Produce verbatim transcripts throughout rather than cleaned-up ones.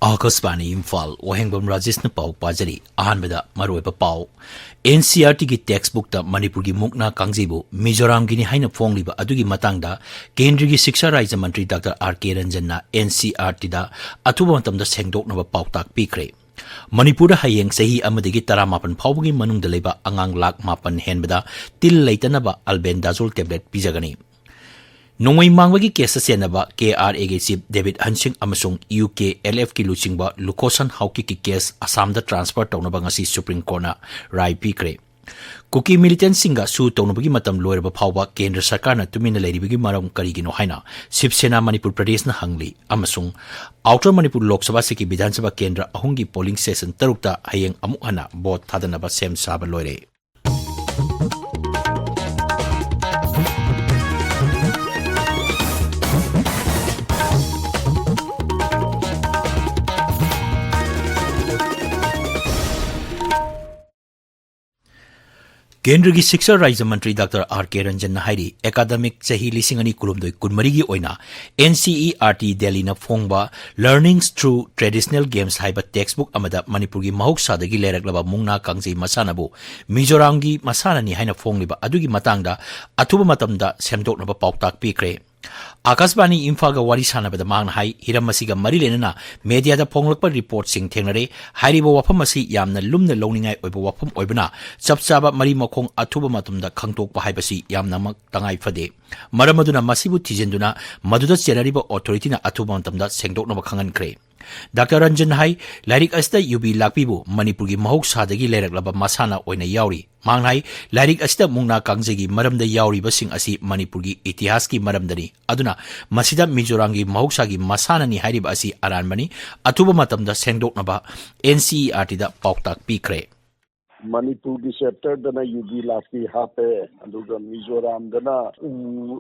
ꯑꯥꯀꯥꯁꯕꯥꯅꯤ ꯏꯝꯐꯥꯜ, ꯋꯥꯍꯦꯡꯕꯝ ꯔꯥꯖꯦꯁꯅ ꯄꯥꯎ ꯄꯥꯖꯔꯤ꯫ ꯑꯍꯥꯟꯕꯗ ꯃꯔꯨꯑꯣꯏꯕ ꯄꯥꯎ꯫ ꯑꯦꯟ ꯁꯤ ꯏ ꯑꯥꯔ ꯇꯤꯒꯤ ꯇꯦꯛꯁꯕꯨꯛꯇ ꯃꯅꯤꯄꯨꯔꯒꯤ ꯃꯨꯛꯅꯥ ꯀꯥꯡꯖꯩꯕꯨ ꯃꯤꯖꯣꯔꯥꯝꯒꯤꯅꯤ ꯍꯥꯏꯅ ꯐꯣꯡꯂꯤꯕ ꯑꯗꯨꯒꯤ ꯃꯇꯥꯡꯗ ꯀꯦꯟꯗ꯭ꯔꯒꯤ ꯁꯤꯛꯁꯥ ꯔꯥꯖ꯭ꯌ ꯃꯟꯇ꯭ꯔꯤ ꯗꯥꯛꯇꯔ ꯑꯥꯔ ꯀꯦ ꯔꯟꯖꯟꯅ ꯑꯦꯟ ꯁꯤ ꯏ ꯑꯥꯔ ꯇꯤꯗ ꯑꯊꯨꯕ ꯃꯇꯝꯗ ꯁꯦꯡꯗꯣꯛꯅꯕ ꯄꯥꯎꯇꯥꯛ ꯄꯤꯈ꯭ꯔꯦ꯫ ꯃꯅꯤꯄꯨꯔꯗ ꯍꯌꯦꯡ ꯆꯍꯤ ꯑꯃꯗꯒꯤ ꯇꯔꯥꯃꯥꯄꯟ ꯐꯥꯎꯕꯒꯤ ꯃꯅꯨꯡꯗ ꯂꯩꯕ ꯑꯉꯥꯡ ꯂꯥꯈ ꯃꯥꯄꯟ ꯍꯦꯟꯕꯗ ꯇꯤꯜ ꯂꯩꯇꯅꯕ ꯑꯜꯕꯦꯟꯗꯥꯖꯣꯜ ꯇꯦꯕ꯭ꯂꯦꯠ ꯄꯤꯖꯒꯅꯤ꯫ ꯅꯣꯡꯃꯩ ꯃꯥꯡꯕꯒꯤ ꯀꯦꯁꯇ ꯆꯦꯟꯅꯕ ꯀꯦ ꯑꯥꯔ ꯑꯦꯒꯤ ꯆꯤꯐ ꯗꯦꯕꯤꯠ ꯍꯟꯁꯤꯡ ꯑꯃꯁꯨꯡ ꯌꯨ ꯀꯦ ꯑꯦꯜ ꯑꯦꯐꯀꯤ ꯂꯨꯆꯤꯡꯕ ꯂꯨꯈꯣꯁꯟ ꯍꯥꯎꯀꯤꯠꯀꯤ ꯀꯦꯁ ꯑꯁꯥꯝꯗ ꯇ꯭ꯔꯥꯟꯁꯐꯔ ꯇꯧꯅꯕ ꯉꯁꯤ ꯁꯨꯄ꯭ꯔꯤꯝ ꯀꯣꯔꯠꯅ ꯔꯥꯏ ꯄꯤꯈ꯭ꯔꯦ꯫ ꯀꯨꯀꯤ ꯃꯤꯂꯤꯇꯦꯟꯠꯁꯤꯡꯒ ꯁꯨ ꯇꯧꯅꯕꯒꯤ ꯃꯇꯝ ꯂꯣꯏꯔꯕ ꯐꯥꯎꯕ ꯀꯦꯟꯗ꯭ꯔ ꯁꯔꯀꯥꯔꯅ ꯇꯨꯃꯤꯟꯅ ꯂꯩꯔꯤꯕꯒꯤ ꯃꯔꯝ ꯀꯔꯤꯒꯤꯅꯣ ꯍꯥꯏꯅ ꯁꯤꯕ ꯁꯦꯅꯥ ꯃꯅꯤꯄꯨꯔ ꯄ꯭ꯔꯗꯦꯁꯅ ꯍꯪꯂꯤ꯫ ꯑꯃꯁꯨꯡ ꯑꯥꯎꯇꯔ ꯃꯅꯤꯄꯨꯔ ꯂꯣꯛ ꯁꯚꯥ ꯁꯤꯠꯀꯤ ꯕꯤꯙꯥꯟ ꯁꯚꯥ ꯀꯦꯟꯗ꯭ꯔ ꯑꯍꯨꯝꯒꯤ ꯄꯣꯂꯤꯡ ꯁ꯭ꯇꯦꯁꯟ ꯇꯔꯨꯛꯇ ꯍꯌꯦꯡ ꯑꯃꯨꯛ ꯍꯟꯅ ꯚꯣꯠ ꯊꯥꯗꯅꯕ ꯁꯦꯝ ꯁꯥꯕ ꯂꯣꯏꯔꯦ꯫ ꯀꯦꯟꯗ꯭ꯔꯒꯤ ꯁꯤꯛꯁꯥ ꯔꯥꯖ꯭ꯌ ꯃꯟꯇ꯭ꯔꯤ ꯗꯥꯛꯇꯔ ꯑꯥꯔ ꯀꯦ ꯔꯟꯖꯟꯅ ꯍꯥꯏꯔꯤ, ꯑꯦꯀꯥꯗꯃꯤꯛ ꯆꯍꯤ ꯂꯤꯁꯤꯡ ꯑꯅꯤ ꯀꯨꯟꯍꯨꯝꯗꯣꯏ ꯀꯨꯟꯃꯔꯤꯒꯤ ꯑꯣꯏꯅ N C E R T ꯗꯦꯜꯂꯤꯅ ꯐꯣꯡꯕ Learnings Through Traditional Games ꯍꯥꯏꯕ ꯇꯦꯛꯁꯕꯨꯛ ꯑꯃꯗ ꯃꯅꯤꯄꯨꯔꯒꯤ ꯃꯍꯧꯁꯥꯗꯒꯤ ꯂꯩꯔꯛꯂꯕ ꯃꯨꯛꯅꯥ ꯀꯥꯡꯖꯩ ꯃꯁꯥꯟꯅꯕꯨ ꯃꯤꯖꯣꯔꯥꯝꯒꯤ ꯃꯁꯥꯟꯅꯅꯤ ꯍꯥꯏꯅ ꯐꯣꯡꯂꯤꯕ ꯑꯗꯨꯒꯤ ꯃꯇꯥꯡꯗ ꯑꯊꯨꯕ ꯃꯇꯝꯗ ꯁꯦꯝꯗꯣꯛꯅꯕ ꯄꯥꯎꯇꯥꯛ ꯄꯤꯈ꯭ꯔꯦ꯫ ꯑꯥꯀꯥꯁꯕꯥꯅꯤ ꯏꯝꯐꯥꯜꯒ ꯋꯥꯔꯤ ꯁꯥꯟꯅꯕꯗ ꯃꯍꯥꯛꯅ ꯍꯥꯏ, ꯍꯤꯔꯝ ꯑꯁꯤꯒ ꯃꯔꯤ ꯂꯩꯅꯅ ꯃꯦꯗꯤꯌꯥꯗ ꯐꯣꯡꯂꯛꯄ ꯔꯤꯄꯣꯔꯠꯁꯤꯡ ꯊꯦꯡꯅꯔꯦ꯫ ꯍꯥꯏꯔꯤꯕ ꯋꯥꯐꯝ ꯑꯁꯤ ꯌꯥꯝꯅ ꯂꯨꯝꯅ ꯂꯧꯅꯤꯡꯉꯥꯏ ꯑꯣꯏꯕ ꯋꯥꯐꯝ ꯑꯣꯏꯕꯅ, ꯆꯞ ꯆꯥꯕ ꯃꯔꯤ ꯃꯈꯣꯡ ꯑꯊꯨꯕ ꯃꯇꯝꯗ ꯈꯪꯗꯣꯛꯄ ꯍꯥꯏꯕꯁꯤ ꯌꯥꯝꯅꯃꯛ ꯇꯉꯥꯏ ꯐꯗꯦ꯫ ꯃꯔꯝ ꯑꯗꯨꯅ ꯃꯁꯤꯕꯨ ꯊꯤꯖꯤꯟꯗꯨꯅ ꯃꯗꯨꯗ ꯆꯦꯟꯅꯔꯤꯕ ꯑꯣꯊꯣꯔꯤꯇꯤꯅ ꯑꯊꯨꯕ ꯃꯇꯝꯗ ꯁꯦꯡꯗꯣꯛꯅꯕ ꯈꯪꯍꯟꯈ꯭ꯔꯦ꯫ ꯗꯥꯛꯇꯔ ꯔꯟꯖꯟ ꯍꯥꯏ, ꯂꯥꯏꯔꯤꯛ ꯑꯁꯤꯗ ꯌꯨꯕꯤ ꯂꯥꯛꯄꯤꯕꯨ ꯃꯅꯤꯄꯨꯔꯒꯤ ꯃꯍꯧꯁꯥꯗꯒꯤ ꯂꯩꯔꯛꯂꯕ ꯃꯁꯥꯟꯅ ꯑꯣꯏꯅ ꯌꯥꯎꯔꯤ꯫ ꯃꯍꯥꯛꯅ ꯍꯥꯏ, ꯂꯥꯏꯔꯤꯛ ꯑꯁꯤꯗ ꯃꯨꯛꯅꯥ ꯀꯥꯡꯖꯩꯒꯤ ꯃꯔꯝꯗ ꯌꯥꯎꯔꯤꯕꯁꯤꯡ ꯑꯁꯤ ꯃꯅꯤꯄꯨꯔꯒꯤ ꯏꯇꯤꯍꯥꯁꯀꯤ ꯃꯔꯝꯗꯅꯤ꯫ ꯑꯗꯨꯅ ꯃꯁꯤꯗ ꯃꯤꯖꯣꯔꯥꯝꯒꯤ ꯃꯍꯧꯁꯥꯒꯤ ꯃꯁꯥꯟꯅꯅꯤ ꯍꯥꯏꯔꯤꯕ ꯑꯁꯤ ꯑꯔꯥꯟꯕꯅꯤ꯫ ꯑꯊꯨꯕ ꯃꯇꯝꯗ ꯁꯦꯡꯗꯣꯛꯅꯕ ꯑꯦꯟ ꯁꯤ ꯏ ꯑꯥꯔ ꯇꯤꯗ ꯄꯥꯎꯇꯥꯛ ꯄꯤꯈ꯭ꯔꯦ꯫ ꯃꯅꯤꯄꯨꯔꯒꯤ ꯆꯦꯞꯇꯔꯗꯅ ꯌꯨꯕꯤ ꯂꯥꯛꯄꯤ ꯍꯥꯞꯄꯦ, ꯑꯗꯨꯒ ꯃꯤꯖꯣꯔꯥꯝꯗꯅ ꯎ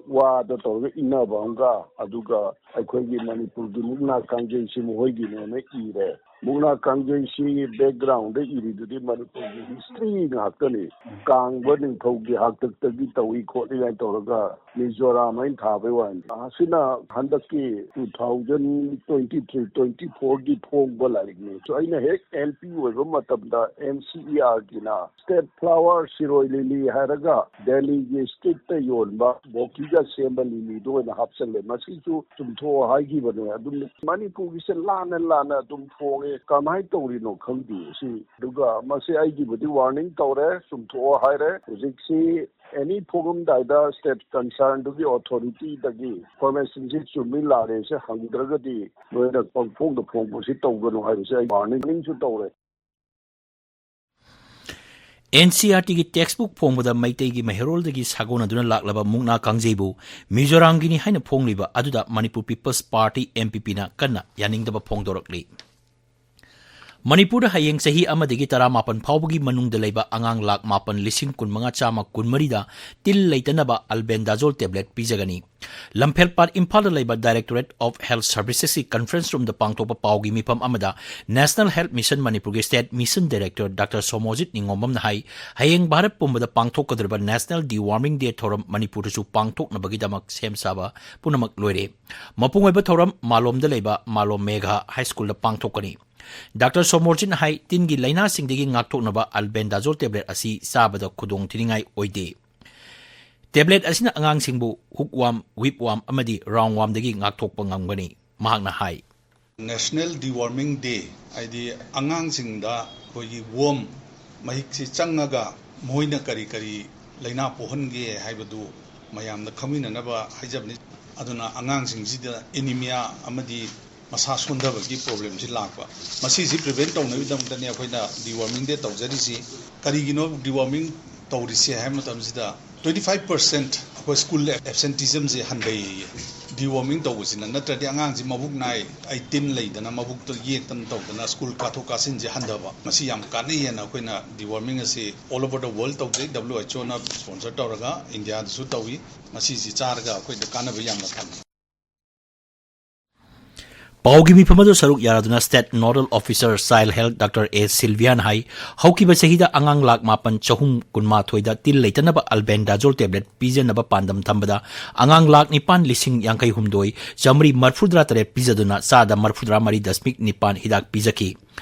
ꯋꯥꯗ ꯇꯧꯔꯒ ꯏꯟꯅꯕ ꯑꯃꯒ, ꯑꯗꯨꯒ ꯑꯩꯈꯣꯏꯒꯤ ꯃꯅꯤꯄꯨꯔꯒꯤ ꯃꯨꯛꯅꯥ ꯀꯥꯡꯖꯩꯁꯤ ꯃꯈꯣꯏꯒꯤꯅꯦꯅ ꯏꯔꯦ꯫ ꯃꯨꯛꯅꯥ ꯀꯥꯡꯖꯩꯁꯤ ꯕꯦꯛꯒ꯭ꯔꯥꯎꯟꯗ ꯏꯔꯤꯗꯨꯗꯤ ꯃꯅꯤꯄꯨꯔꯒꯤ ꯍꯤꯁꯇ꯭ꯔꯤ ꯉꯥꯛꯇꯅꯤ꯫ ꯀꯥꯡꯕ ꯅꯤꯡꯊꯧꯒꯤ ꯍꯥꯛꯇꯛꯇꯒꯤ ꯇꯧꯏ ꯈꯣꯠꯂꯤ ꯀꯥꯏꯅ ꯇꯧꯔꯒ ꯃꯤꯖꯣꯔꯥꯝ ꯍꯥꯏꯅ ꯊꯥꯕꯩ ꯋꯥꯅꯤ꯫ ꯑꯁꯤꯅ ꯍꯟꯗꯛꯀꯤ two thousand twenty three twenty fourꯒꯤ ꯐꯣꯡꯕ ꯂꯥꯏꯔꯤꯛꯅꯤ꯫ ꯑꯩꯅ ꯍꯦꯛ M P ꯑꯣꯏꯕ ꯃꯇꯝꯗ N C E R Tꯅ ꯁ꯭ꯇꯦꯠ ꯐ꯭ꯂꯥꯋꯔ ꯁꯤꯔꯣꯏ ꯂꯤꯂꯤ ꯍꯥꯏꯔꯒ ꯗꯦꯜꯂꯤꯒꯤ ꯁ꯭ꯇ꯭ꯔꯤꯠꯇ ꯌꯣꯟꯕ ꯕꯣꯀꯤꯒ ꯁꯦꯝꯕ ꯂꯤꯂꯤꯗꯣ ꯑꯣꯏꯅ ꯍꯥꯞꯆꯜꯂꯦ꯫ ꯃꯁꯤꯁꯨ ꯆꯨꯝꯊꯣꯛꯑꯣ ꯍꯥꯏꯈꯤꯕꯅꯦ꯫ ꯑꯗꯨꯝ ꯃꯅꯤꯄꯨꯔꯒꯤꯁꯦ ꯂꯥꯟꯅ ꯂꯥꯟꯅ ꯑꯗꯨꯝ ꯐꯣꯡꯉꯦ꯫ ꯀꯃꯥꯏꯅ ꯇꯧꯔꯤꯅꯣ ꯈꯪꯗꯦ ꯁꯤ꯫ ꯑꯗꯨꯒ ꯃꯁꯤ ꯑꯩꯒꯤꯕꯨꯗꯤ ꯋꯥꯔꯅꯤꯡ ꯇꯧꯔꯦ, ꯆꯨꯝꯊꯣꯛꯑꯣ ꯍꯥꯏꯔꯦ꯫ ꯍꯧꯖꯤꯛꯁꯤ ꯑꯦꯅꯤ ꯐꯣꯡꯉꯝꯗꯥꯏꯗ ꯁ꯭ꯇꯦꯠ ꯀꯟꯁꯔꯟꯗꯨꯒꯤ ꯑꯣꯊꯣꯔꯤꯇꯤꯗꯒꯤ ꯏꯟꯐꯣꯔꯃꯦꯁꯟꯁꯤ ꯆꯨꯝꯃꯤ ꯂꯥꯜꯂꯦꯁꯦ ꯍꯪꯗ꯭ꯔꯒꯗꯤ ꯅꯣꯏꯅ ꯄꯪꯐꯣꯡꯗ ꯐꯣꯡꯕꯁꯤ ꯇꯧꯒꯅꯨ ꯍꯥꯏꯕꯁꯦ ꯑꯩ ꯋꯥꯔꯅꯤꯡꯁꯨ ꯇꯧꯔꯦ꯫ N C E R Tꯒꯤ ꯇꯦꯛꯁꯕꯨꯛ ꯐꯣꯡꯕꯗ ꯃꯩꯇꯩꯒꯤ ꯃꯩꯍꯩꯔꯣꯜꯗꯒꯤ ꯁꯥꯒꯣꯟꯅꯗꯨꯅ ꯂꯥꯛꯂꯕ ꯃꯨꯛꯅꯥ ꯀꯥꯡꯖꯩꯕꯨ ꯃꯤꯖꯣꯔꯥꯝꯒꯤꯅꯤ ꯍꯥꯏꯅ ꯐꯣꯡꯂꯤꯕ ꯑꯗꯨꯗ Manipur peoples party, M P Pꯅ ꯀꯟꯅ ꯌꯥꯅꯤꯡꯗꯕ ꯐꯣꯡꯗꯣꯔꯛꯂꯤ꯫ ꯃꯅꯤꯄꯨꯔꯗ ꯍꯌꯦꯡ ꯆꯍꯤ ꯑꯃꯗꯒꯤ ꯇꯔꯥꯃꯥꯄꯟ ꯐꯥꯎꯕꯒꯤ ꯃꯅꯨꯡꯗ ꯂꯩꯕ ꯑꯉꯥꯡ ꯂꯥꯈ ꯃꯥꯄꯟ ꯂꯤꯁꯤꯡ ꯀꯨꯟꯃꯉꯥ ꯆꯥꯝꯃ ꯀꯨꯟꯃꯔꯤꯗ ꯇꯤꯜ ꯂꯩꯇꯅꯕ albendazole tablet ꯄꯤꯖꯒꯅꯤ꯫ ꯂꯝꯐꯦꯜꯄꯥꯠ ꯏꯝꯐꯥꯜꯗ ꯂꯩꯕ Directorate of Health Servicesꯀꯤ conference roomꯗ ꯄꯥꯡꯊꯣꯛꯄ ꯄꯥꯎꯒꯤ ꯃꯤꯐꯝ ꯑꯃꯗ National Health Mission ꯃꯅꯤꯄꯨꯔꯒꯤ State Mission Director Doctor ꯁꯣꯃꯣꯖꯤꯠ ꯅꯤꯉꯣꯝꯕꯝꯅ ꯍꯥꯏ, ꯍꯌꯦꯡ ꯚꯥꯔꯠ ꯄꯨꯝꯕꯗ ꯄꯥꯡꯊꯣꯛꯀꯗꯧꯔꯤꯕ National Deworming Day ꯊꯧꯔꯝ ꯃꯅꯤꯄꯨꯔꯗꯁꯨ ꯄꯥꯡꯊꯣꯛꯅꯕꯒꯤꯗꯃꯛ ꯁꯦꯝ ꯁꯥꯕ ꯄꯨꯝꯅꯃꯛ ꯂꯣꯏꯔꯦ꯫ ꯃꯄꯨꯡ ꯑꯣꯏꯕ ꯊꯧꯔꯝ ꯃꯥꯂꯣꯝꯗ ꯂꯩꯕ ꯃꯥꯂꯣꯝ ꯃꯦꯘꯥ ꯍꯥꯏ ꯁ꯭ꯀꯨꯜꯗ ꯄꯥꯡꯊꯣꯛꯀꯅꯤ꯫ ꯗꯥꯛꯇꯔ ꯁꯣꯃꯣꯔꯖꯤꯠꯅ ꯍꯥꯏ, ꯇꯤꯟꯒꯤ ꯂꯥꯏꯅꯥꯁꯤꯡꯗꯒꯤ ꯉꯥꯛꯊꯣꯛꯅꯕ albendazole tablet ꯑꯁꯤ ꯆꯥꯕꯗ ꯈꯨꯗꯣꯡ ꯊꯤꯅꯤꯡꯉꯥꯏ ꯑꯣꯏꯗꯦ꯫ Tablet ꯑꯁꯤꯅ ꯑꯉꯥꯡꯁꯤꯡꯕꯨ hookworm, whipworm ꯑꯃꯗꯤ roundwormꯗꯒꯤ ꯉꯥꯛꯊꯣꯛꯄ ꯉꯝꯒꯅꯤ꯫ ꯃꯍꯥꯛꯅ ꯍꯥꯏ, National Deworming Day ꯍꯥꯏꯗꯤ ꯑꯉꯥꯡꯁꯤꯡꯗ ꯑꯩꯈꯣꯏꯒꯤ worm ꯃꯍꯤꯛꯁꯤ ꯆꯪꯉꯒ ꯃꯈꯣꯏꯅ ꯀꯔꯤ ꯀꯔꯤ ꯂꯥꯏꯅꯥ ꯄꯣꯛꯍꯟꯒꯦ ꯍꯥꯏꯕꯗꯨ ꯃꯌꯥꯝꯗ ꯈꯪꯃꯤꯟꯅꯅꯕ ꯍꯥꯏꯖꯕꯅꯤ꯫ ꯑꯗꯨꯅ ꯑꯉꯥꯡꯁꯤꯡꯁꯤꯗ anemia ꯑꯃꯗꯤ ꯃꯁꯥ ꯁꯣꯟꯊꯕꯒꯤ problemꯁꯤ ꯂꯥꯛꯄ, ꯃꯁꯤꯁꯤ prevent ꯇꯧꯅꯕꯒꯤꯗꯃꯛꯇꯅꯤ ꯑꯩꯈꯣꯏꯅ Deworming Day ꯇꯧꯖꯔꯤꯁꯤ꯫ ꯀꯔꯤꯒꯤꯅꯣ deworming ꯇꯧꯔꯤꯁꯦ ꯍꯥꯏꯕ ꯃꯇꯝꯁꯤꯗ twenty five percent ꯑꯩꯈꯣꯏ school absenteeismꯁꯦ ꯍꯟꯊꯩꯌꯦ deworming ꯇꯧꯕꯁꯤꯅ꯫ ꯅꯠꯇ꯭ꯔꯗꯤ ꯑꯉꯥꯡꯁꯤ ꯃꯕꯨꯛ ꯅꯥꯏ, ꯑꯩ ꯇꯤꯟ ꯂꯩꯗꯅ ꯃꯕꯨꯛꯇ ꯌꯦꯛꯇꯅ ꯇꯧꯗꯅ school ꯀꯥꯊꯣꯛ ꯀꯥꯁꯤꯟꯁꯦ ꯍꯟꯊꯕ꯫ ꯃꯁꯤ ꯌꯥꯝ ꯀꯥꯟꯅꯩ ꯍꯥꯏꯅ ꯑꯩꯈꯣꯏꯅ deworming ꯑꯁꯤ all over the world ꯇꯧꯖꯩ꯫ W H Oꯅ sponsor ꯇꯧꯔꯒ ꯏꯟꯗꯤꯌꯥꯗꯁꯨ ꯇꯧꯏ꯫ ꯃꯁꯤꯁꯤ ꯆꯥꯔꯒ ꯑꯩꯈꯣꯏꯗ ꯀꯥꯟꯅꯕ ꯌꯥꯝꯅ ꯐꯪꯏ꯫ ꯄꯥꯎꯒꯤ ꯃꯤꯐꯝ ꯑꯗꯨ ꯁꯔꯨꯛ ꯌꯥꯔꯗꯨꯅ State Nodal Officer Child Health Doctor A Sylviaꯅ ꯍꯥꯏ, ꯍꯧꯈꯤꯕ ꯆꯍꯤꯗ ꯑꯉꯥꯡ ꯂꯥꯈ ꯃꯥꯄꯟ ꯆꯍꯨꯝ ꯀꯨꯟꯃꯥꯊꯣꯏꯗ ꯇꯤꯜ ꯂꯩꯇꯅꯕ Albendazole tablet ꯄꯤꯖꯅꯕ ꯄꯥꯟꯗꯝ ꯊꯝꯕꯗ ꯑꯉꯥꯡ ꯂꯥꯈ ꯅꯤꯄꯥꯟ ꯂꯤꯁꯤꯡ ꯌꯥꯡꯈꯩ ꯍꯨꯝꯗꯣꯏ ꯆꯥꯃꯔꯤ ꯃꯔꯐꯨꯇꯔꯥ ꯇꯔꯦꯠ ꯄꯤꯖꯗꯨꯅ ꯆꯥꯗ ꯃꯔꯐꯨꯇꯔꯥ ꯃꯔꯤ ꯗꯁꯃꯤꯛ ꯅꯤꯄꯥꯟ ꯍꯤꯗꯥꯛ ꯄꯤꯖꯈꯤ꯫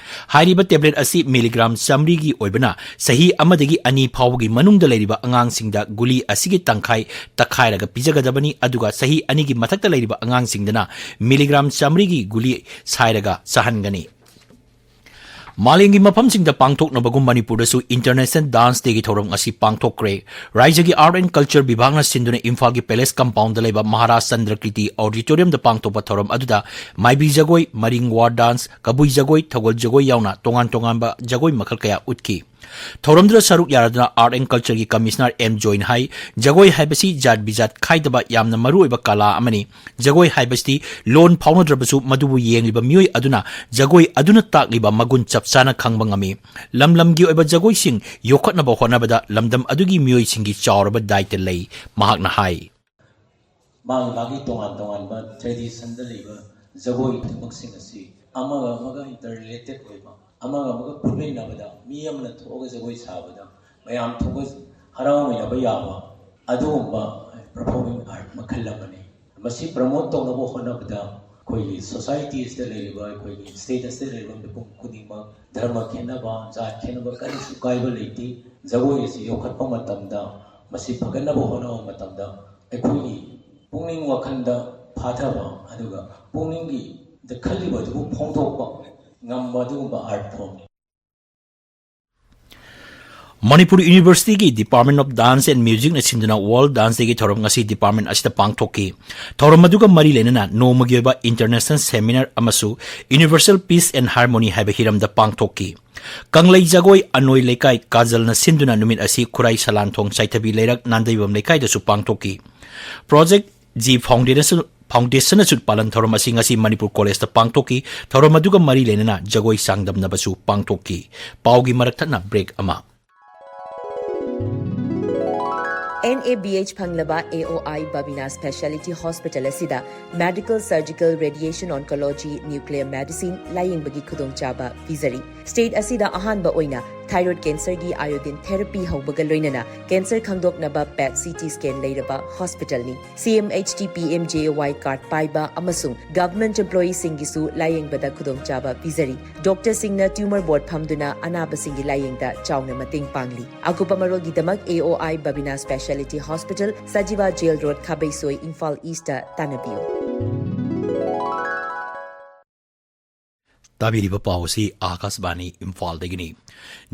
ꯍꯥꯏꯔꯤꯕ tablet ꯑꯁꯤ milligram ꯆꯥꯃꯔꯤꯒꯤ ꯑꯣꯏꯕꯅ ꯆꯍꯤ ꯑꯃꯗꯒꯤ ꯑꯅꯤ ꯐꯥꯎꯕꯒꯤ ꯃꯅꯨꯡꯗ ꯂꯩꯔꯤꯕ ꯑꯉꯥꯡꯁꯤꯡꯗ ꯒꯨꯂꯤ ꯑꯁꯤꯒꯤ ꯇꯪꯈꯥꯏ ꯇꯛꯈꯥꯏꯔꯒ ꯄꯤꯖꯒꯗꯕꯅꯤ, ꯑꯗꯨꯒ ꯆꯍꯤ ꯑꯅꯤꯒꯤ ꯃꯊꯛꯇ ꯂꯩꯔꯤꯕ ꯑꯉꯥꯡꯁꯤꯡꯗꯅ milligram ꯆꯥꯃꯔꯤꯒꯤ ꯒꯨꯂꯤ ꯁꯥꯏꯔꯒ ꯆꯥꯍꯟꯒꯅꯤ꯫ ꯃꯥꯂꯦꯝꯒꯤ ꯃꯐꯝꯁꯤꯡꯗ ꯄꯥꯡꯊꯣꯛꯅꯕꯒꯨꯝ ꯃꯅꯤꯄꯨꯔꯗꯁꯨ International Dance Dayꯒꯤ ꯊꯧꯔꯝ ꯉꯁꯤ ꯄꯥꯡꯊꯣꯛꯈ꯭ꯔꯦ꯫ ꯔꯥꯏꯖ꯭ꯌꯒꯤ Art and Culture ꯕꯤꯚꯥꯒꯅ ꯁꯤꯟꯗꯨꯅ ꯏꯝꯐꯥꯜꯒꯤ Palace Compoundꯗ ꯂꯩꯕ ꯃꯍꯥꯔꯥꯖ ꯆꯟꯗ꯭ꯔꯀꯤꯔꯇꯤ Auditoriumꯗ ꯄꯥꯡꯊꯣꯛꯄ ꯊꯧꯔꯝ ꯑꯗꯨꯗ ꯃꯥꯏꯕꯤ ꯖꯒꯣꯏ, ꯃꯔꯤꯡ war dance, ꯀꯕꯨꯏ ꯖꯒꯣꯏ, ꯊꯧꯒꯜ ꯖꯒꯣꯏ ꯌꯥꯎꯅ ꯇꯣꯉꯥꯟ ꯇꯣꯉꯥꯟꯕ ꯖꯒꯣꯏ ꯃꯈꯜ ꯀꯌꯥ ꯎꯠꯈꯤ꯫ ꯊꯧꯔꯝꯗꯨꯗ ꯁꯔꯨꯛ ꯌꯥꯔꯗꯨꯅ Art and Cultureꯒꯤ Commissioner M ꯖꯣꯏꯅ ꯍꯥꯏ, ꯖꯒꯣꯏ ꯍꯥꯏꯕꯁꯤ ꯖꯥꯠ ꯕꯤꯖꯥꯠ ꯈꯥꯏꯗꯕ ꯌꯥꯝꯅ ꯃꯔꯨꯑꯣꯏꯕ ꯀꯂꯥ ꯑꯃꯅꯤ꯫ ꯖꯒꯣꯏ ꯍꯥꯏꯕꯁꯤꯗꯤ ꯂꯣꯟ ꯐꯥꯎꯅꯗ꯭ꯔꯕꯁꯨ ꯃꯗꯨꯕꯨ ꯌꯦꯡꯂꯤꯕ ꯃꯤꯑꯣꯏ ꯑꯗꯨꯅ ꯖꯒꯣꯏ ꯑꯗꯨꯅ ꯇꯥꯛꯂꯤꯕ ꯃꯒꯨꯟ ꯆꯞ ꯆꯥꯅ ꯈꯪꯕ ꯉꯝꯃꯤ꯫ ꯂꯝ ꯂꯝꯒꯤ ꯑꯣꯏꯕ ꯖꯒꯣꯏꯁꯤꯡ ꯌꯣꯛꯈꯠꯅꯕ ꯍꯣꯠꯅꯕꯗ ꯂꯝꯗꯝ ꯑꯗꯨꯒꯤ ꯃꯤꯑꯣꯏꯁꯤꯡꯒꯤ ꯆꯥꯎꯔꯕ ꯗꯥꯏꯇ ꯂꯩ, ꯃꯍꯥꯛꯅ ꯍꯥꯏ꯫ ꯃꯥꯒꯤ ꯃꯥꯒꯤ ꯇꯣꯉꯥꯟ ꯇꯣꯉꯥꯟꯕ traditionꯗ ꯂꯩꯕ ꯖꯒꯣꯏ ꯈꯨꯗꯤꯡꯃꯛꯁꯤꯡ ꯑꯁꯤ ꯑꯃꯒ ꯑꯃꯒ interrelated ꯑꯣꯏꯕ, ꯑꯃꯒ ꯑꯃꯒ ꯄꯨꯟꯃꯤꯟꯅꯕꯗ ꯃꯤ ꯑꯃꯅ ꯊꯣꯛꯑꯒ ꯖꯒꯣꯏ ꯁꯥꯕꯗ ꯃꯌꯥꯝ ꯊꯣꯛꯑꯒ ꯍꯔꯥꯎꯃꯤꯟꯅꯕ ꯌꯥꯕ ꯑꯗꯨꯒꯨꯝꯕ performing art ꯃꯈꯜ ꯑꯃꯅꯤ꯫ ꯃꯁꯤ promote ꯇꯧꯅꯕ ꯍꯣꯠꯅꯕꯗ ꯑꯩꯈꯣꯏꯒꯤ societyꯁꯤꯗ ꯂꯩꯔꯤꯕ, ꯑꯩꯈꯣꯏꯒꯤ state ꯑꯁꯤꯗ ꯂꯩꯔꯤꯕ ꯃꯤꯄꯨꯝ ꯈꯨꯗꯤꯡꯃꯛ ꯙꯔꯃ ꯈꯦꯠꯅꯕ, ꯖꯥꯠ ꯈꯦꯠꯅꯕ ꯀꯔꯤꯁꯨ ꯀꯥꯏꯕ ꯂꯩꯇꯦ꯫ ꯖꯒꯣꯏ ꯑꯁꯤ ꯌꯣꯛꯈꯠꯄ ꯃꯇꯝꯗ, ꯃꯁꯤ ꯐꯒꯠꯅꯕ ꯍꯣꯠꯅꯕ ꯃꯇꯝꯗ ꯑꯩꯈꯣꯏꯒꯤ ꯄꯨꯛꯅꯤꯡ ꯋꯥꯈꯜꯗ ꯐꯥꯊꯕ ꯑꯗꯨꯒ ꯄꯨꯛꯅꯤꯡꯒꯤꯗ ꯈꯜꯂꯤꯕ ꯑꯗꯨꯕꯨ ꯐꯣꯡꯗꯣꯛꯄ ꯉꯝꯕ ꯑꯗꯨꯒꯨꯝꯕ art formꯅꯤ꯫ Manipur Universityꯒꯤ Department of Dance and Musicꯅ ꯁꯤꯟꯗꯨꯅ World Dance Dayꯒꯤ ꯊꯧꯔꯝ ꯉꯁꯤ department ꯑꯁꯤꯗ ꯄꯥꯡꯊꯣꯛꯈꯤ꯫ ꯊꯧꯔꯝ ꯑꯗꯨꯒ ꯃꯔꯤ ꯂꯩꯅꯅ ꯅꯣꯡꯃꯒꯤ ꯑꯣꯏꯕ international seminar ꯑꯃꯁꯨ Universal Peace and Harmony ꯍꯥꯏꯕ ꯍꯤꯔꯝꯗ ꯄꯥꯡꯊꯣꯛꯈꯤ꯫ ꯀꯪꯂꯩ ꯖꯒꯣꯏ ꯑꯅꯣꯏ ꯂꯩꯀꯥꯏ ꯀꯥꯖꯜꯅ ꯁꯤꯟꯗꯨꯅ ꯅꯨꯃꯤꯠ ꯑꯁꯤ ꯈꯨꯔꯥꯏ ꯁꯂꯥꯟꯊꯣꯡ ꯆꯥꯏꯊꯕꯤ ꯂꯩꯔꯛ ꯅꯥꯟꯗꯩꯕꯝ ꯂꯩꯀꯥꯏꯗꯁꯨ ꯄꯥꯡꯊꯣꯛꯈꯤ꯫ Project G Foundation, Foundationꯅꯁꯨ ꯄꯥꯂꯟ ꯊꯧꯔꯝ ꯑꯁꯤ ꯉꯁꯤ ꯃꯅꯤꯄꯨꯔ Collegeꯇ ꯄꯥꯡꯊꯣꯛꯈꯤ꯫ ꯊꯧꯔꯝ ꯑꯗꯨꯒ ꯃꯔꯤ ꯂꯩꯅꯅ ꯖꯒꯣꯏ ꯆꯥꯡꯗꯝꯅꯕꯁꯨ ꯄꯥꯡꯊꯣꯛꯈꯤ꯫ ꯄꯥꯎꯒꯤ ꯃꯔꯛ ꯊꯠꯅ break ꯑꯃ꯫ ꯑꯦꯟ ꯑꯦ ꯕꯤ ꯑꯩꯆ ꯐꯪꯂꯕ A O I Babina speciality hospital ꯑꯁꯤꯗ medical, surgical, radiation oncology, nuclear medicine ꯂꯥꯌꯦꯡꯕꯒꯤ ꯈꯨꯗꯣꯡꯆꯥꯕ ꯄꯤꯖꯔꯤ꯫ ꯁ꯭ꯇꯦꯠ ꯑꯁꯤꯗ ꯑꯍꯥꯟꯕ ꯑꯣꯏꯅ ꯊꯥꯏꯔꯣꯏꯗ ꯀꯦꯟꯁꯔꯒꯤ ꯑꯥꯏꯑꯣꯗꯤꯟ ꯊꯦꯔꯥꯄꯤ ꯍꯧꯕꯒ ꯂꯣꯏꯅꯅ ꯀꯦꯟꯁꯔ ꯈꯪꯗꯣꯛꯅꯕ ꯄꯦꯠ ꯁꯤ ꯇꯤ ꯁ꯭ꯀꯦꯟ ꯂꯩꯔꯕ ꯍꯣꯁꯄꯤꯇꯥꯜꯅꯤ꯫ C M H T P M J A Y card ꯄꯥꯏꯕ ꯑꯃꯁꯨꯡ ꯒꯚꯔꯟꯃꯦꯟꯠ ꯑꯦꯝꯄ꯭ꯂꯣꯌꯤꯁꯤꯡꯒꯤꯁꯨ ꯂꯥꯌꯦꯡꯕꯗ ꯈꯨꯗꯣꯡꯆꯥꯕ ꯄꯤꯖꯔꯤ꯫ ꯗꯣꯛꯇꯔꯁꯤꯡꯅ ꯇ꯭ꯌꯨꯃꯔ ꯕꯣꯔꯗ ꯐꯝꯗꯨꯅ ꯑꯅꯥꯕꯁꯤꯡꯒꯤ ꯂꯥꯌꯦꯡꯗ ꯆꯥꯎꯅ ꯃꯇꯦꯡ ꯄꯥꯡꯂꯤ꯫ ꯑꯀꯨꯞꯄ ꯃꯔꯣꯜꯒꯤꯗꯃꯛ A O I Babina speciality hospital, Sajiwa jail road, Khabeisoi, Imphal east ꯇꯥꯟꯅꯕꯤꯌꯨ꯫ ꯇꯥꯕꯤꯔꯤꯕ ꯄꯥꯎ ꯑꯁꯤ ꯑꯥꯀꯥꯁꯕꯥꯅꯤ ꯏꯝꯐꯥꯜꯗꯒꯤꯅꯤ꯫